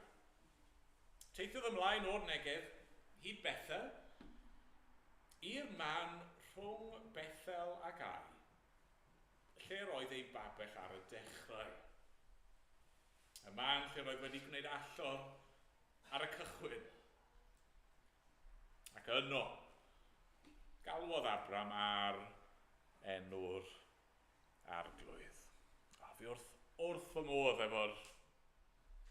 Teithiodd ymlaen o'r Negef hyd Bethel, i'r man rhwng Bethel ac Ai, lle roedd ei babell ar y dechrau. Y man lle roedd wedi gwneud allor ar y cychwyn. Ac yno, galwodd Abram ar enw'r Arglwydd. A fi wrth fy modd efo'r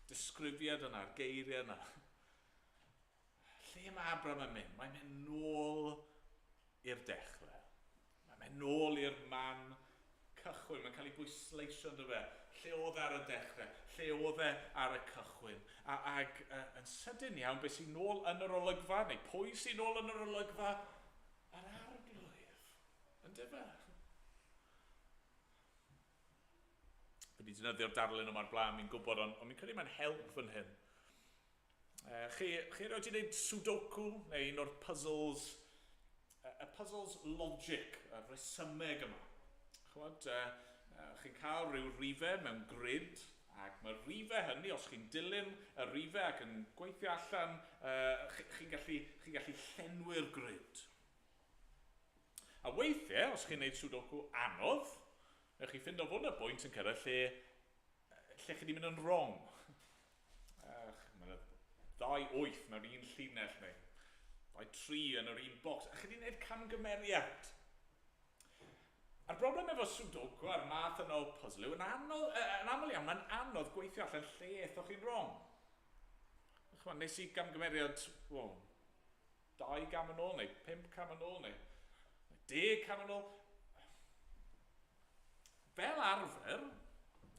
disgrifiad yna'r geiriau yna. Lle mae Abram yn mynd? Mae'n mynd nôl i'r dechrau. Mae'n mynd nôl i'r man cychwyn. Mae'n cael ei bwysleisio ynddo fe. Lle oedd e ar y dechrau? Lle oedd e ar y cychwyn? Ac yn sydyn iawn, beth sy'n nôl yn yr olygfa, neu pwy sy'n nôl yn yr olygfa? Yr Arglwydd. Yndyfe? Fi wedi defnyddio'r darlun yma'r blaen, mi'n gwybod, ond mi'n credu mae'n help fan hyn. Chi erioed wedi gwneud Sudoku, neu un o'r puzzles, y puzzles logic, y resymeg yma. Ch'mod, chi'n cael rhyw rifau mewn grid, ac mae'r rifau hynny, os chi'n dilyn y rifau ac yn gweithio allan, chi'n gallu llenwi'r grid. A weithiau, os chi'n gwneud Sudoku anodd, newch chi ffindo fod yna bwynt yn cyrraedd lle chi wedi mynd yn wrong. Mae yna 2 8 mewn un llinell neu 2 3 yn yr un box. A chi wedi gwneud camgymeriad. A'r broblem efo Sudoku a'r math yna o puzzle yw yn aml iawn, mae'n anodd gweithio allan lle aethoch chi'n wrong. Ch'mod, nes i gamgymeriad, well, 2 gam yn ôl neu 5 cam yn ôl neu 10 cam yn ôl. Fel arfer,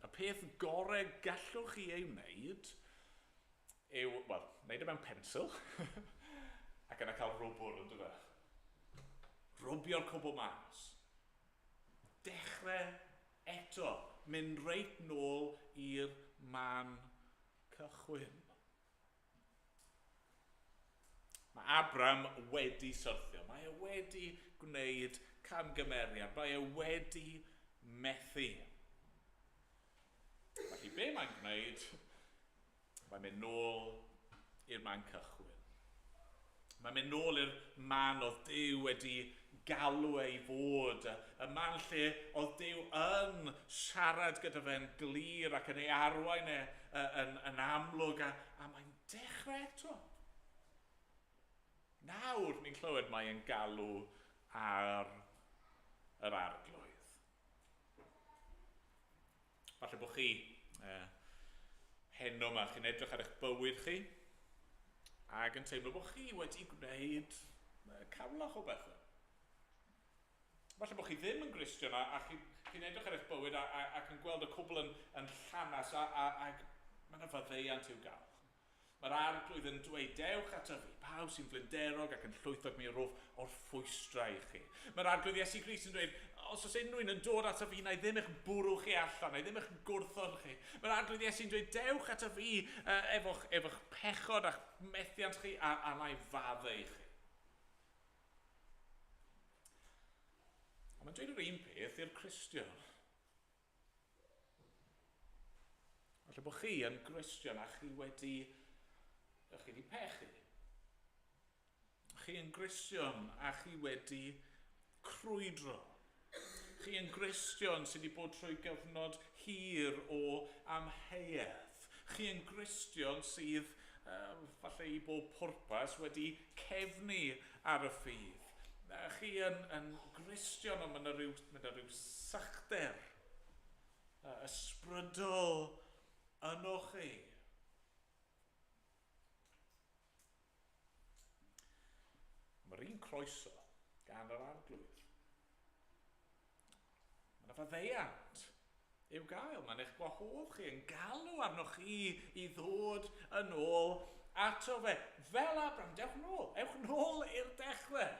y peth gorau gallwch chi ei wneud yw, wel, wneud e mewn pensil ac yna cael rwbwr, ynddo fe. Rwbio'r cwbl mas. Dechrau eto, mynd reit nôl i'r man cychwyn. Mae Abram wedi syrthio. Mae e wedi gwneud camgymeriad. Mae e wedi methu. Felly be mae'n gwneud? Mae'n mynd nôl i'r man cychwyn. Mae'n mynd nôl i'r man oedd Duw wedi galw ei fod, y man lle oedd Duw yn siarad gyda fe'n glir ac yn ei arwain e yn amlwg, a mae'n dechrau eto. Nawr ni'n clywed mae'n galw ar yr Arglwydd. Falle bod chi heno yma, chi'n edrych ar eich bywyd chi, ac yn teimlo bod chi wedi gwneud cawlach o bethau. Falle bod chi ddim yn Gristion a chi'n chi edrych ar eich bywyd ac yn gweld y cwbl yn llanas ac mae yna faddeuant i'w gael. Mae'r Arglwydd yn dweud, dewch ato fi, pawb sy'n flinderog ac yn llwythog mi rof orffwystra i chi. Mae'r Arglwydd Iesu Grist yn dweud, os oes unrhyw un yn dod ato fi, na i ddim eich bwrw chi allan, na i ddim eich gwrthod chi. Mae'r Arglwydd Iesu'n dweud, dewch ato fi efo'ch pechod a'ch methiant chi, a na i faddau i chi. Ond mae'n dweud yr un peth i'r Cristion. Falle bod chi yn Gristion a chi wedi pechu. Chi yn Gristion a chi wedi crwydro. Chi yn Gristion sydd wedi bod trwy gyfnod hir o amheuaeth. Chi yn Gristion sydd, falle i bob pwrpas, wedi cefnu ar y ffydd. Chi yn Gristion, ond mae yna rhyw sychder ysbrydol yno chi. Mae'r un croeso gan yr Arglwydd. Mae yna faddeuant i'w gael. Mae'n eich gwahodd chi, yn galw arnoch chi i ddod yn ôl ato fe. Fel Abraham, dewch nôl. Ewch nôl i'r dechrau.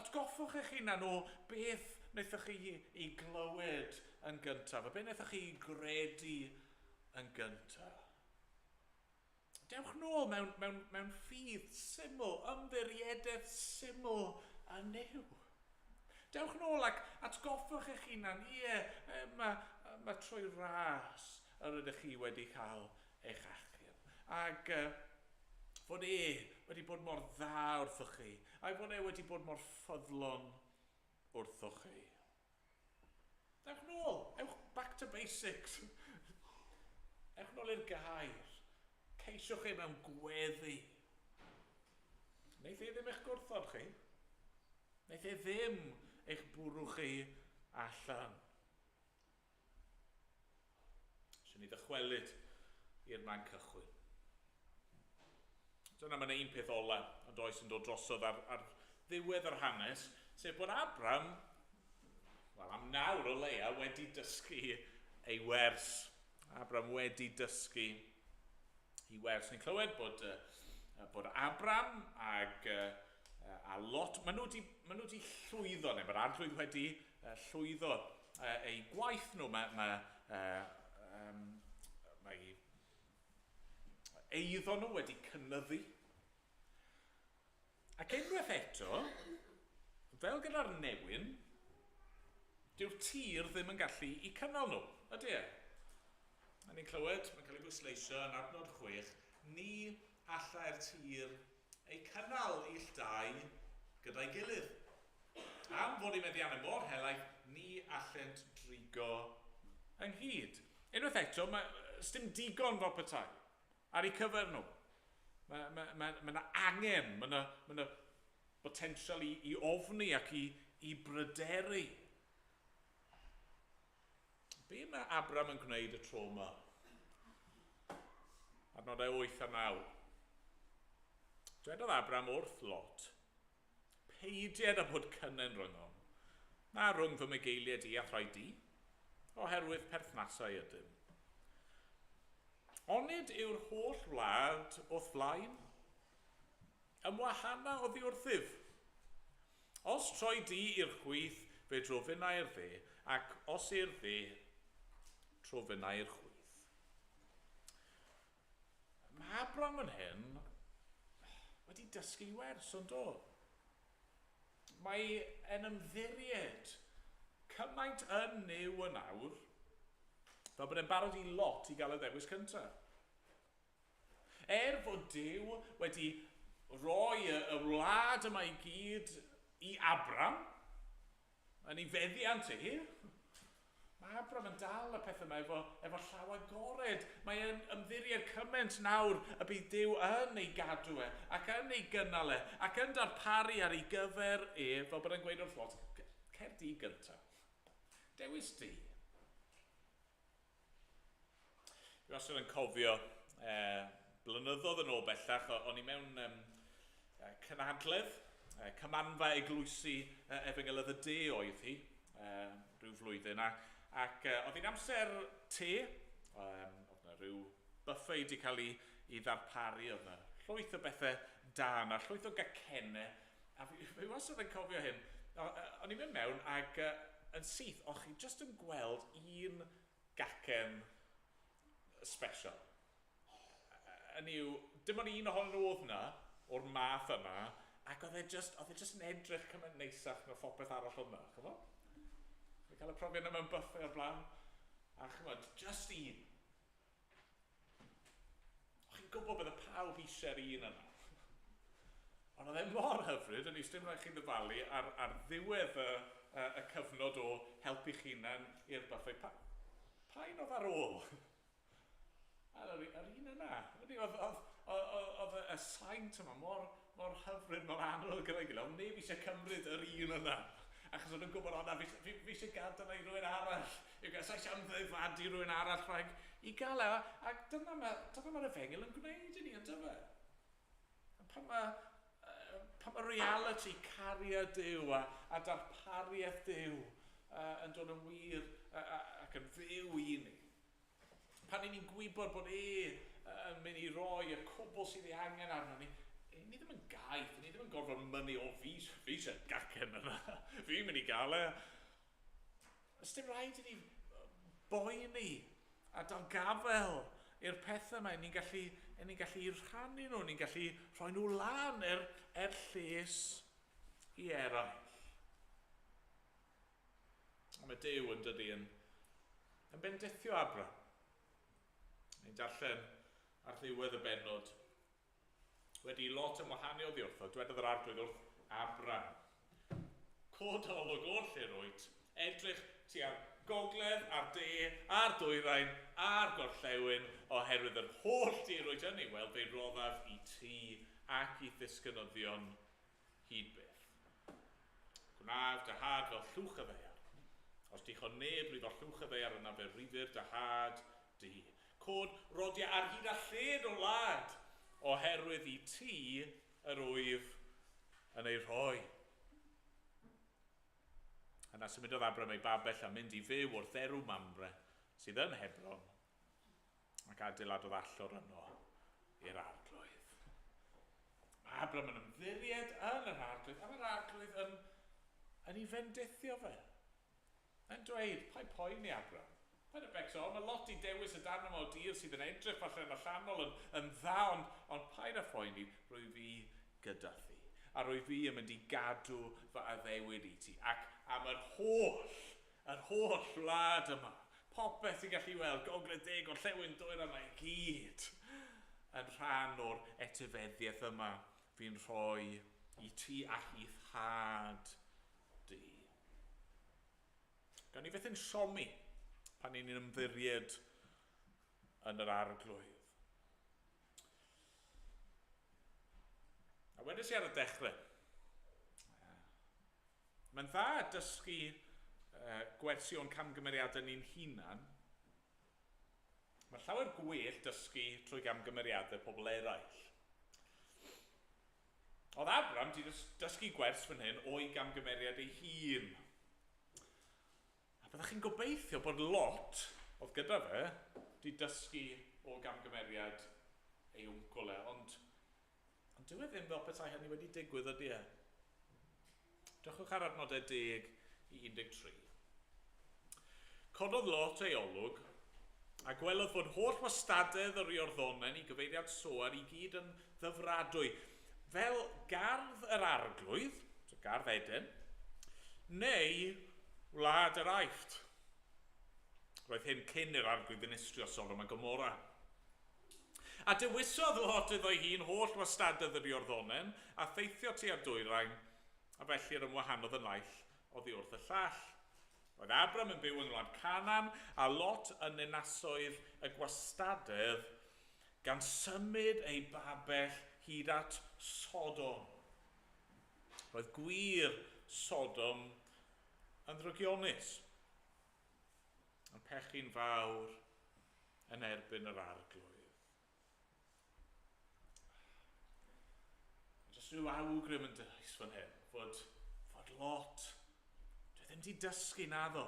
Atgoffwch eich hunan o beth wnaethoch chi i glywed yn gyntaf, a beth wnaethoch chi i gredu yn gyntaf. Dewch nôl mewn ffydd syml, ymddiriedaeth syml yn Nuw. Dewch nôl ac atgoffwch eich hunan, ie, mae trwy ras yr ydych chi wedi cael eich achub. Ac fod e wedi bod mor dda wrthoch chi, a'i fod e wedi bod mor ffyddlon wrthoch chi. Dewch nôl, ewch back to basics. Ewch nôl i'r gair. Ceisiwch e mewn gweddi. Wneith e ddim eich gwrthod chi. Wneith e ddim eich bwrw chi allan. Swn i ddychwelyd i'r man cychwyn. Dyna mae'n un peth ola, ond oes yn dod drosodd ar ddiwedd yr hanes, sef bod Abraham, wel am nawr o leia, wedi dysgu ei wers. Abraham wedi dysgu ei wers. Ni'n clywed bod Abraham ag a Lot, maen nhw wedi llwyddo, neu mae'r Arglwydd wedi llwyddo eu gwaith nhw. Mae eiddo nhw wedi cynyddu. Ac unwaith eto, fel gyda'r newyn, dyw'r tir ddim yn gallu i cynnal nhw, ydy e? A ni'n clywed, mae'n cael ei bwysleisio yn adnod 6, ni allai'r tir ei cynnal ill dau gyda'i gilydd. Am fod eu meddiannau mor helaeth, ni allent drigo ynghyd. Unwaith eto, sdim digon fel petai ar eu cyfer nhw. Mae yna angen, mae yna potensial i ofni ac i bryderu. Be mae Abraham yn gwneud y tro yma? Adnodau 8 a 9. Dwedodd Abraham wrth Lot, peidied â bod cynnen rhyngom, na rhwng fy mygeiliad i a thrai di, oherwydd perthnasau ydym. Onid yw'r holl wlad o'th flaen? Ymwahana oddi wrthyf. Os troi di i'r chwith, fe dro finnau i'r dde, ac os i'r dde, tro finnau i'r chwith. Mae Abraham yn hyn wedi dysgu wers, ond do. Mae e'n ymddiried cymaint yn Nuw yn awr, fel bod e'n barod i Lot i gael y ddewis cyntaf. Er fod Duw wedi rhoi y wlad yma i gyd i Abraham, yn ei feddiant e, mae Abraham yn dal y peth yma efo llaw agored. Mae e'n ymddiried cymaint nawr y bydd Duw yn ei gadw e, ac yn ei gynnal e, ac yn darparu ar ei gyfer e, fel bod e'n gweud wrth Lot, cer di gyntaf. Dewis di. Dwi wastad yn cofio Blynyddoedd yn ôl bellach, o'n i mewn cynhadledd, cymanfa eglwysi Efengylydd y De oedd hi, rhyw flwyddyn, ac oedd hi'n amser te, oedd yna rhyw buffet wedi cael ei ddarparu, oedd yna llwyth o bethau da yna, llwyth o gacennau, a fi wastad yn cofio hyn, o'n i'n mynd mewn ac yn syth, o'ch chi jyst yn gweld un gacen special. Hynny yw, dim ond un ohonyn nhw oedd yna, o'r math yma, ac oedd e just, oedd e just yn edrych cymaint neisach na phopeth arall oedd yna, chymod? Fi'n cael y profiad yna mewn buffet o'r blaen. A chymod, just un. O'ch chi'n gwybod bydde pawb eisiau'r un yna. Ond oedd e mor hyfryd, yn dim rhaid chi ddyfalu ar ddiwedd y cyfnod o helpu'ch hunan i'r buffet. Pa un oedd ar ôl? Ar yr un yna. Oedd y saint yma mor hyfryd, mor annwyl gyda'i gilydd. Oedd neb eisiau cymryd yr un yna. Achos oedd nhw'n gwybod, o na, fi eisiau gadael i rywun arall. Sa eisiau ymddifadu rhywun arall rhag i gael e. Ac dyna mae'r efengyl yn gwneud i ni, yn dyfe? Pan mae reality cariad Duw a darpariaeth Duw yn dod yn wir ac yn fyw i ni. Pan ni'n gwybod bod e yn mynd i roi y cwbl sydd ei angen arno ni, ni ddim yn gaeth, ni ddim yn gorfod mynnu o fi eisiau gacen yna, fi'n mynd i gael e. Ys dim rhaid i ni boeni a dal gafel i'r pethau yma, ni'n gallu rhannu nhw, ni'n gallu rhoi nhw lan er lles i eraill. A mae Duw yn dydi yn bendithio Abraham. Ni'n darllen ar ddiwedd y bennod. Wedi Lot ymwahanu oddi wrtho, dwedodd yr Arglwydd wrth Abraham. Cod olwg o'r lle rwyt, edrych tua'r gogledd, a'r de, a'r dwyrain, a'r gorllewin, oherwydd yr holl dir rwyt yn ei weld, fe roddaf i ti ac i ddisgynyddion hyd byth. Gwnaf dy had fel llwch y ddaear. Os dichon neb rif o llwch y ddaear yna, fe rifir dy had di. Cod rodiau ar hyd a lled o wlad, oherwydd i ti yr wyf yn ei rhoi. Yna symudodd Abraham ei babell a mynd i fyw wrth dderw Mamre, sydd yn Hebron, ac adeiladodd allor yno i'r Arglwydd. Mae Abraham yn ymddiried yn yr Arglwydd, a mae'r Arglwydd yn ei fendithio fe. Yn dweud, paid poeni Abraham. Paid â becso, mae lot i dewis y darn yma o dir sydd yn edrych falle yn allanol yn dda, ond paid â phoeni, rwy fi gyda thi. A rwy fi yn mynd i gadw fy addewid i ti. Ac am yr holl wlad yma, popeth ti'n gallu weld, gogledd de, gorllewin, dwyrain, mae i gyd yn rhan o'r etifeddiaeth yma fi'n rhoi i ti ac i'th had di. Gawn ni fyth yn siomi pan ni'n ymddiried yn yr Arglwydd. A wedes i ar y dechrau, mae'n dda dysgu gwersi o'n camgymeriadau ni'n hunan. Mae llawer gwell dysgu trwy gamgymeriadau pobl eraill. Oedd Abraham wedi dysgu gwers fan hyn o'i gamgymeriad ei hun. A byddech chi'n gobeithio bod Lot, oedd gyda fe, wedi dysgu o gamgymeriad ei wncwl e, ond dyw e ddim fel petai hynny wedi digwydd ydy e. Drychwch ar adnodau 10 i 13. Cododd Lot ei olwg, a gwelodd fod holl wastadedd yr Iorddonen i gyfeiriad Soar i gyd yn ddyfradwy, fel gardd yr Arglwydd, so gardd Eden, neu wlad yr Aifft. Roedd hyn cyn i'r Arglwydd ddinistrio Sodom a Gomorra. A dewisodd Lot iddo'i hun holl wastadedd yr Iorddonen, a theithio tua'r dwyrain, a felly yr ymwahanodd y naill oddi wrth y llall. Roedd Abram yn byw yng ngwlad Canaan, a Lot yn ninasoedd y gwastadedd, gan symud ei babell hyd at Sodom. Roedd gwir Sodom yn ddrygionus, yn pechu'n fawr yn erbyn yr Arglwydd. Jyst rhyw awgrym yn dweud fan hyn, fod, fod lot, dwi ddim wedi dysgu naddo.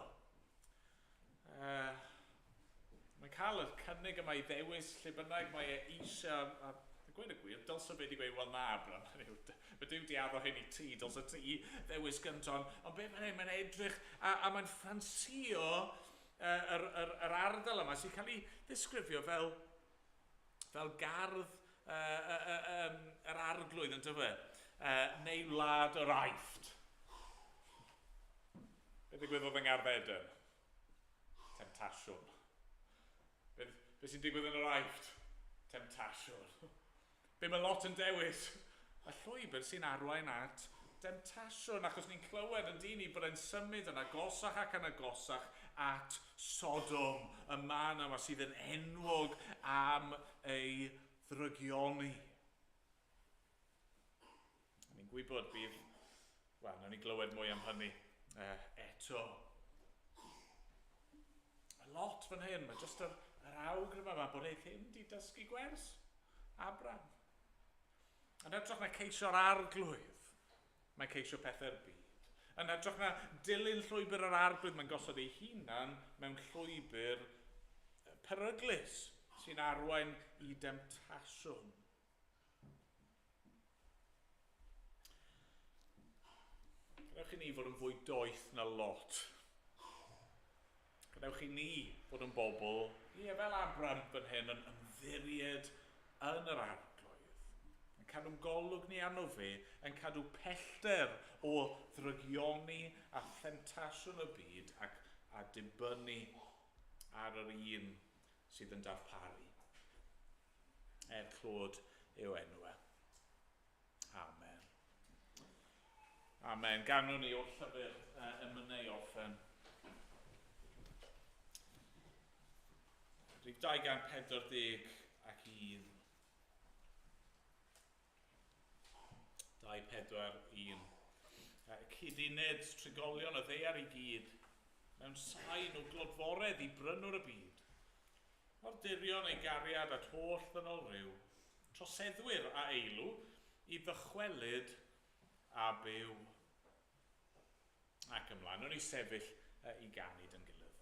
Mae'n cael y cynnig yma i ddewis lle bynnag mae e eisiau, a gweud y gwir, dylse fe wedi gweud, wel na, Abraham, mae Duw di addo hyn i ti, dylse ti ddewis gyntaf, ond be mae'n mae'n edrych, a, a mae'n ffansio yr, yr, yr ardal yma sy'n cael ei ddisgrifio fel, fel gardd um, yr arglwydd yn dyfe, neu wlad yr Aifft. Be ddigwyddodd yng Ngardd Eden? Temtasiwn. Be, be sy'n digwydd yn yr Aifft? Temtasiwn. Be mae Lot yn dewis? Y llwybr sy'n arwain at demtasiwn, achos ni'n clywed yn dyn ni bod e'n symud yn agosach ac yn agosach at Sodom, y man yma sydd yn enwog am ei ddrygioni. Ni'n gwybod bydd, wel, nawn ni glywed mwy am hynny eto. A lot fan hyn, mae jyst yr, yr awgrym yma bod e ddim wedi dysgu gwers Abraham. Yn hytrach na ceisio'r arglwydd, mae'n ceisio pethau'r byd. Yn hytrach na dilyn llwybr yr arglwydd, mae'n gosod ei hunan mewn llwybr peryglus sy'n arwain i demtasiwn. Gadewch i ni fod yn fwy doeth na Lot. Gadewch i ni fod yn bobl, ie, fel Abraham fan hyn, yn ymddiried yn yr arglwydd. Yn cadw'n golwg ni arno fe, yn cadw pellter o ddrygioni a themtasiwn y byd ac a dibynnu ar yr un sydd yn darparu. Er clod yw enw e. Amen. Amen. Ganwn ni o'r llyfr emynau orffen. Rhif 241 ac 1. 241. Cyduned trigolion y ddaear i gyd, mewn sain o glodforedd i brynwr y byd. Mor dirion ei gariad at holl ddynol ryw, troseddwyr a eilw, i ddychwelyd a byw. Ac ymlaen, o'n i sefyll i ganu dyn gilydd.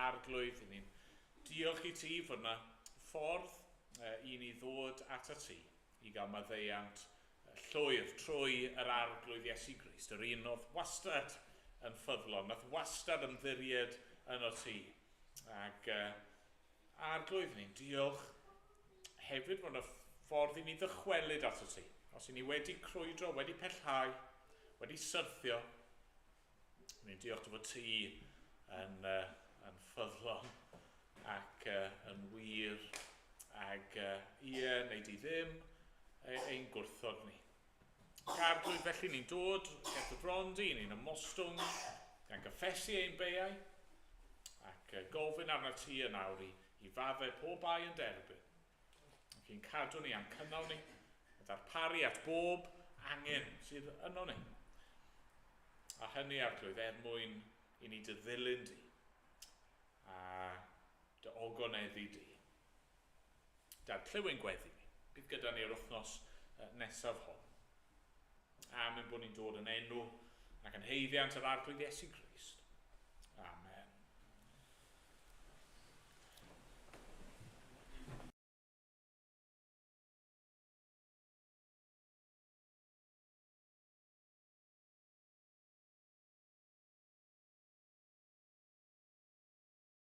Arglwydd, i ni'n diolch i ti fod yna ffordd i ni ddod at y ti i gael maddeuant llwyr trwy yr Arglwydd Iesu Grist, yr un oedd wastad yn ffyddlon, nath wastad ymddiried yno ti. Ac Arglwydd, ni'n diolch hefyd fod yna ffordd i ni ddychwelyd at y ti. Os i ni wedi crwydro, wedi pellhau, wedi syrthio, ni'n diolch dy fod ti yn, yn ffyddlon ac yn wir ac Ie, neu di ddim ein gwrthod ni. Ac Arglwydd, felly ni'n dod ger dy fron di, ni'n ymostwng, gan gyffesu ein beiau, ac gofyn arna ti yn awr i, i faddau pob bai yn derbyn, ac i'n cadw ni a'n cynnal ni, a darparu at bob angen sydd yno ni. A hynny, Arglwydd, er mwyn i ni dy ddilyn di, a dy ogoneddu di. Dad, clyw ein gweddi ni. Bydd gyda ni yr wythnos nesaf hon. Am ein bod ni'n dod yn enw ac yn haeddiant yr Arglwydd Iesu Grist. Amen.